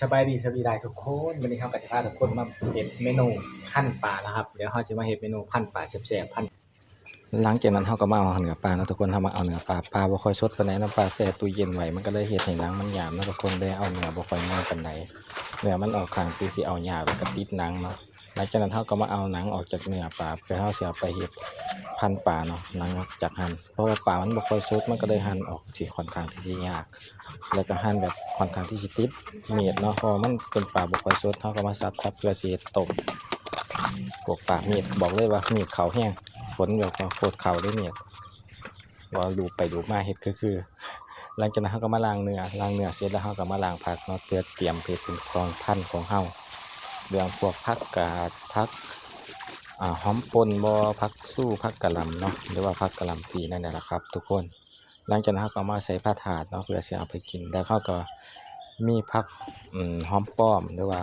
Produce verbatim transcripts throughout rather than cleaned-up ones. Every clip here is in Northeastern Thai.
สบายดี สวัสดีทุกคน วันนี้เราก็จะพาทุกคนมาเฮ็ดเมนูพันปลานะครับ เดี๋ยวเราจะมาเฮ็ดเมนูพันปลาแซ่บๆ พัน หลังจากนั้นเราก็มาเอาเนื้อปลาเนาะทุกคน เรามาเอาเนื้อปลา ปลาบ่ค่อยสดปานใดเนาะ ปลาแช่ตู้เย็นไว้ มันก็เลยเฮ็ดให้หนังมันหยาบเนาะทุกคน เลยเอาเนื้อบ่ค่อยงามปานใด เนื้อมันออกข้างที่สิเอายาก แล้วก็ติดหนังเนาะ หลังจากนั้นเราก็มาเอาหนังออกจากเนื้อปลา เพื่อเราสิเอาไปเฮ็ดพันปลาเนาะ หลังจากหั่น เพราะว่าปลามันบ่ค่อยสด มันก็เลยหั่นออกสิค่อนข้างที่สิยาก แล้วก็หั่นแบบค่อนข้างที่สิติดมีดเนาะ เพราะว่ามันเป็นปลาบ่ค่อยสด เราก็มาสับๆ เพื่อสิเฮ็ดต้ม พวกปากมีด บอกเลยว่ามีดเข้าแฮง ฝนแบบว่าโคตรเข้าเลยมีด ว่าลูบไปลูบมาเฮ็ดคือๆ หลังจากนั้นเราก็มาล้างเนื้อ ล้างเนื้อเสร็จแล้วเราก็มาล้างผักเนาะ เพื่อเตรียมเฮ็ดเป็นของพันของเรา เรื่องพวกผักกาด ผัก อ่า หอมป่นบ่ ผักชู่ ผักกะหล่ำเนาะ หรือว่าผักกะหล่ำปีนั่นแหละครับทุกคน หลังจากนั้นเราก็เอามาใส่พระถาดเนาะ เพื่อสิเอาไปกิน แล้วเราก็มีผัก อืม หอมป้อม หรือว่า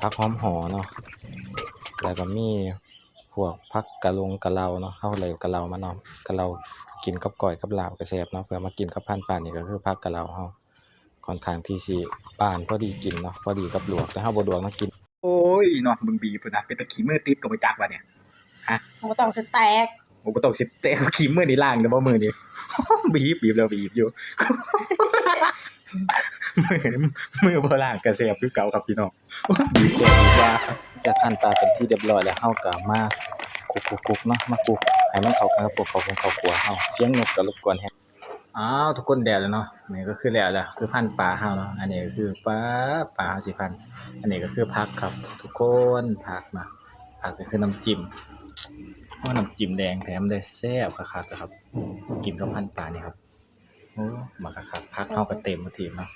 ผักหอมหอเนาะ แล้วก็มีพวกผักกะหลงกะเลาเนาะ เราเลยกะเลามาเนาะ กะเลากินกับก้อยกับลาบก็แซ่บเนาะ เพื่อมากินกับพันปลานี่ก็คือผักกะเลาเรา ค่อนข้างที่สิบานพอดีกินเนาะ พอดีกับลวก แต่เราบ่ลวกเนาะ กิน โอ้ยเนาะ เบิ่งบีบพุ้นนะ เป็นตาขี้มือติดก็บ่จักว่าเนี่ย ฮะ บ่ต้องสิแตก โอ้ บ่ต้องสิแตก ขี้มือนี่ล้างเด้อบ่ มือนี่ บีบ บีบแล้วบีบอยู่ มือ มือบ่ล้างก็แซ่บคือเก่าครับพี่น้อง บีบแซ่บบีบว่า จากหั่นปลาเป็นที่เรียบร้อยแล้ว เราก็มาคลุกๆๆเนาะ มาคลุกให้มันเข้ากันกับพวกข้าวผงข้าวคั่วเรา เสียงนกก็รบกวนแฮง อ้าว ทุกคน แล้วแล้วเนาะ นี่ก็คือแล้วแล้ว คือพันปลาเราเนาะ อันนี้ก็คือปลา ปลาเราสิพัน อันนี้ก็คือผักครับ ทุกคน ผักนะ ผักก็คือน้ำจิ้ม โอ้ น้ำจิ้มแดงแถมเลย แซ่บคักๆครับ กินกับพันปลานี่ครับ โอ้ มาคักๆ ผักเราก็เต็มมาทีเนาะ